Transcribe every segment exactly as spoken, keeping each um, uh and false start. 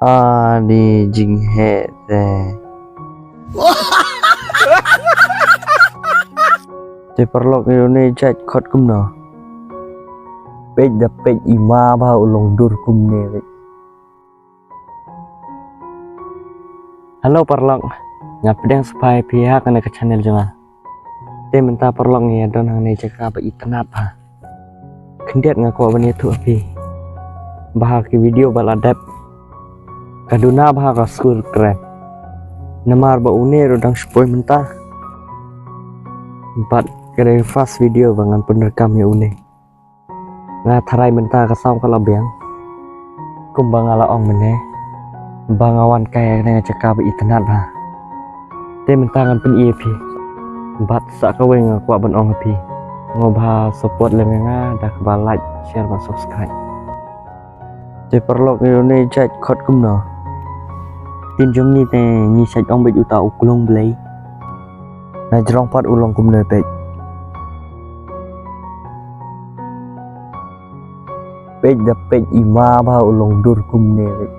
Ani jingheh te. Te paralok, ïa une jait khot kumno? Peit da peit, i ma bha u long dur kumne peit. Hello paralok, nga pdiang sngewbha ïa phi ha kane ka channel jong nga. Te mynta paralok ngi ïa don hangne jaka ba itynnad bha. Khyndiat nga kwah ban ïathuh ha phi ba ha ki video ba la dep ka duna bha ka skur kren. Namar ba une ruh dang shu poi mynta. Bad ka dei first video ba ngan pyndonkam ïa une. Nga tharai mynta ka saw ka la biang. Kumba nga la ong mynne ba nga wan kai ha kane ka jaka ba itynnad bha. Te mynta ngan pyni ïa phi. Bad sa kawei nga kwah ban ong ha phi, sngewbha support lem ïa nga da kaba like, share bad subscribe. Te paralok, ïa une jait khot kumno? Ktien jong ngi te ngi shait ong beit uta u klung blei. Na jrong pat u long kumne peit. Peit da peit, i ma bha u long dur kumne peit.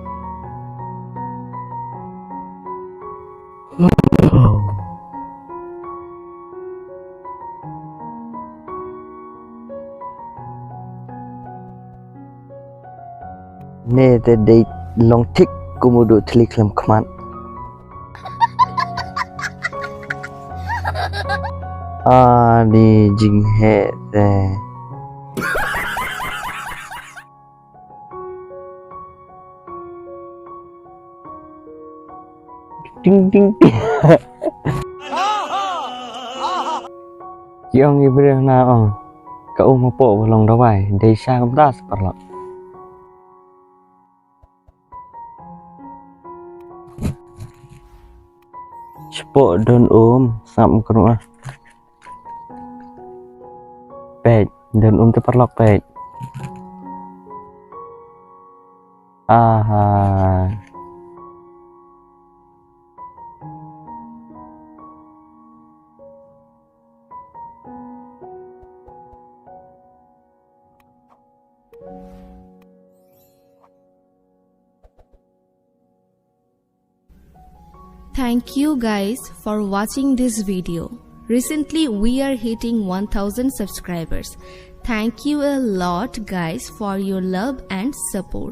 Ne te dei long thik kum u duh thli khlem khmat. Ani jingheh te. Ding ding. Ki ong i briew na ong ka um hapoh ba long dawai, dei sha kumta sa paralok. Shapoh don um, sngap kynnoh ah. Peit, don um te paralok peit. Aha. Thank you guys for watching this video. Recently, we are hitting one thousand subscribers. Thank you a lot, guys, for your love and support.